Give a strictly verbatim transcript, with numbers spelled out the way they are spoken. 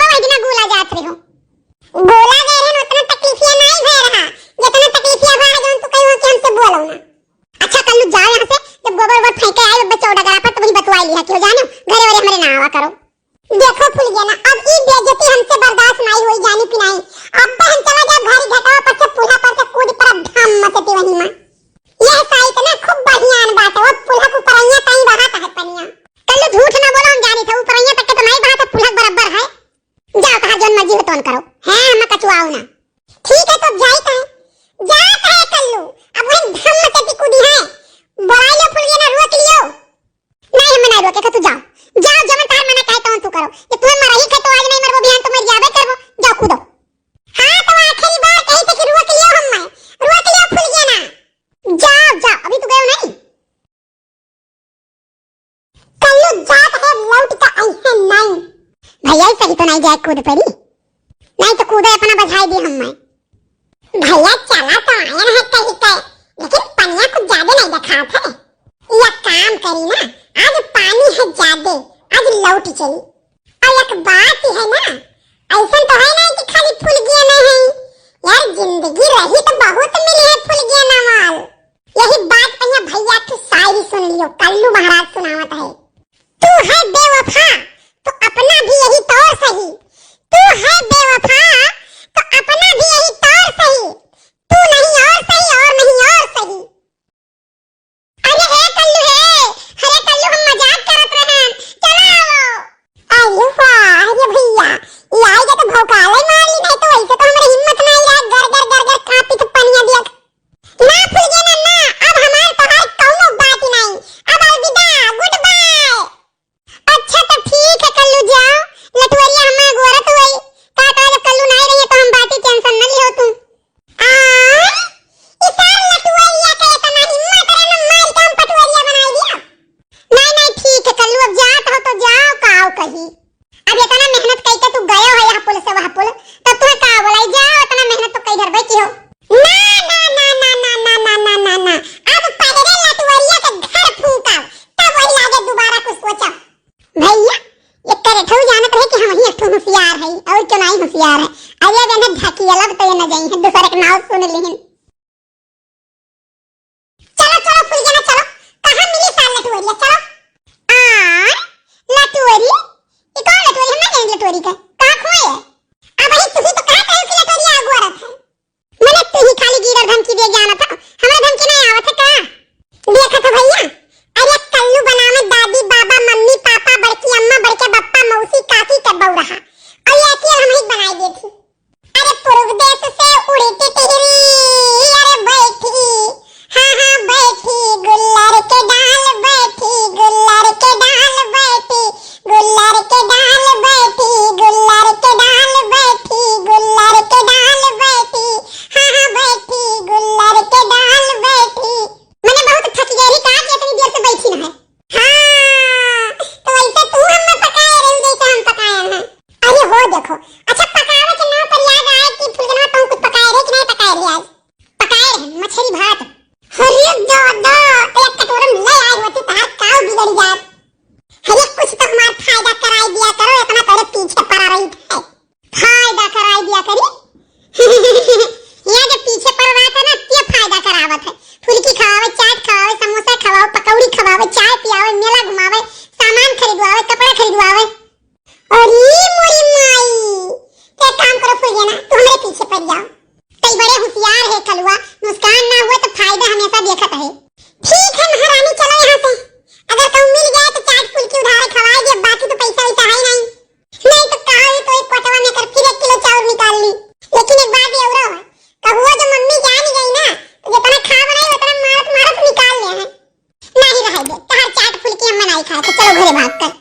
बाबा, इतना गोला जात रहे हो। गोला गए रहे, उतना तकलीफिया नहीं भय रहा, जितना तकलीफिया भय रहा, जौन तू कही हो कि हमसे बोलो ना। अच्छा कल्लू, जाओ यहाँ से, जब गोबर ओबर फेंके आए बच्चा उड़ा गला पर, तो वही बतवाई लिहा कि हो जाने, घरे वरे हमरे ना आवा करो। देखो फुलगेना, अब ई बेइज्जती हमसे बर्दाश्त नहीं हुई, जानी कि नहीं। अब तो हम चला जाब घरी घटवा पर से, पुल्हा पर से कूद पड़ब, धाम मचती वही माँ। यह साइत ना खूब बढ़िया बात है, वो पुल्हा को परैया ताई बहात है पनिया। कल्लू झूठ ना बोलो, हम जानी थे, वो परैया तक के तो नहीं बहात है, पुल्हा बराबर है। जाओ, कहा जौन मर्जी हो तौन करो, हैं, हमें कचुआओ ना। ठीक है, तो अब जाइत है, जात है कल्लू, अब वही धाम मचती कूदी है, बोलाई लो फुलगेना, रोक लियो। नहीं, हम ना रोके, तू जाओ, जाओ, जवन तहार मना कहे तवन तू करो। ये तुम्हें मरही के तो आज नहीं मरबो, बिहान तो मर जाबे करबो, जाओ कूदो। हाँ, तो आखिरी बार कही थे कि रोक लियो हम, मैं रोक लियो फुलगेना। जाओ, जाओ, अभी तू गयो नहीं। कल्लू जात है, लौट का आई है नहीं। भैया, सही तो नहीं जाए कूद पड़ी। नहीं तो कूदे अपना बजाई दी हम मैं। भैया चला तो आयन है कहीं के, लेकिन पनिया कुछ ज्यादा नहीं दिखात है। या काम करी ना, आज पानी है ज्यादा, आज लौट चली। और एक बात है ना, ऐसा तो है ना कि खाली फुलगेना है, यार जिंदगी रही तो बहुत मिली है फुलगेना वाल। यही बात पे यहाँ भैया की शायरी सुन लियो, कल्लू महाराज सुनावत है। तू है बेवफा तो अपना भी यही तौर सही, तू है बेवफा तो अपना भी यही तौर सही, तू नहीं और सही और नहीं और सही। अरे हे कल्लू हे, अरे कल्लू हम मजाक करत रहन, चला आवो। अरे वाह रे भैया, ई आई के तो भौकाले मार ली, नहीं तो वैसे तो हमरे हिम्मत नहीं रहा, गर गर गर गर कांपी तो पनिया दिया। ना फुलगेना ना, अब हमार तोहार कौनो बात नहीं, अब अलविदा, good bye। अच्छा तो ठीक है कल्लू, जाओ, लटुअरिया हमार गोरत हुई, का कहा जब कल्लू नहीं रही है तो हम बाटी tension न लियो तू। आ, ई सार लटुअरिया के इतना हिम्मत रे, न मार के हम पटुअरिया बनाई दिया। नहीं, नहीं, ठीक है कल्लू, अब जात हो तो जाओ, काव कही। अब इतना मेहनत कई के तू गयो है यहाँ पुल से वहाँ पुल, तब तुम्हें का बोलाई, जाओ, इतना मेहनत तो कई घर बैठी हो। ना, ना, ना, ना, अब पहले लटुअरिया के घर फूंका, तब वही लागे दोबारा कुछ सोचा। भैया, ये करे ठऊ जानत रहे कि हम ही एक ठो होशियार है, और क्यों नहीं होशियार है। अरे अब इन्हें ढकिया लब तो ये न जाई है, दूसरे के नाव सुन लिहिन। चलो, चलो, फुलगेना, चलो। कहाँ मिली साल लटुअरिया? चलो। आ, लटुअरी? ई कौन लटुअरी? हम ना जाने लटुअरी के। कहाँ खोए है? अब भाई, तू ही तो कहा कहो कि लटुअरिया आगू अरत है। मने तू ही खाली गीदड़ धमकी दे जाना था। हमरा धमकी नहीं आवत है का? देखा था भैया, अरे कल्लू बनावे दादी, बाबा, मम्मी, पापा, बड़की अम्मा, बड़के बप्पा, मौसी, काकी के बउरहा। और ये अकेल हम ही बनाई देती। अरे पूर्व देश से उड़ी टिटहरी, अरे बैठी, हाँ, हाँ, बैठी गुल्लर के डाल, बैठी गुल्लर के डाल, बैठी गुल्लर के डाल, बैठी गुल्लर के डाल, बैठी गुल्लर के डाल, बैठी, हाँ, हाँ, बैठी गुल्लर के डाल, बैठी। मने बहुत थक गई रही का कि इतनी देर से बैठी न है। हाँ, तो वैसे तू हमें पकाए रही जैसे हम पकाए हैं। अरे हो देखो, अच्छा पकावे के नाम पर याद आए कि फुलगेना तुम कुछ पकाए रहे कि नहीं पकाए रहे आज? पकाए रहे मछली भात। अरे दादा, तो एक कटोरा में ले आए होती तहार काव बिगड़ जात। अरे कुछ तो हमार फायदा कराई दिया करो, इतना तोरे पीछे पड़ा रही है। फायदा कराई दिया करी। ये जो पीछे पड़ रहा था ना, ते फायदा करावत है। फुलकी खवावे, चाट खवावे, समोसा खवावे, पकौड़ी खवावे, चाय पियावे, मेला घुमावे, सामान खरीदवावे, कपड़ा खरीदवावे। अरे मोरी माई, ते काम करो फुलगेना, तू हमरे पीछे पड़ जाओ। तई बड़े होशियार है कलुआ, नुकसान ना हुए तो फायदा हमेशा देखत है। ठीक है महारानी, चलो यहाँ से। अगर कहूँ मिल जाए तो चाट फुलकी उधारे खवाए दे, बाकी तो पैसा वैसा है नहीं। नहीं तो कहा हुई तो एक कोटवा में कर फिर एक किलो चाउर निकाल ली। लेकिन एक बात ये और है, कहुआ जो मम्मी जान गई ना, तो जितना खा बनाई उतना मारत मारत निकाल ले है। नहीं रह दे, तहार चाट फुलकी हम नहीं खाए, तो चलो घरे भाग कर।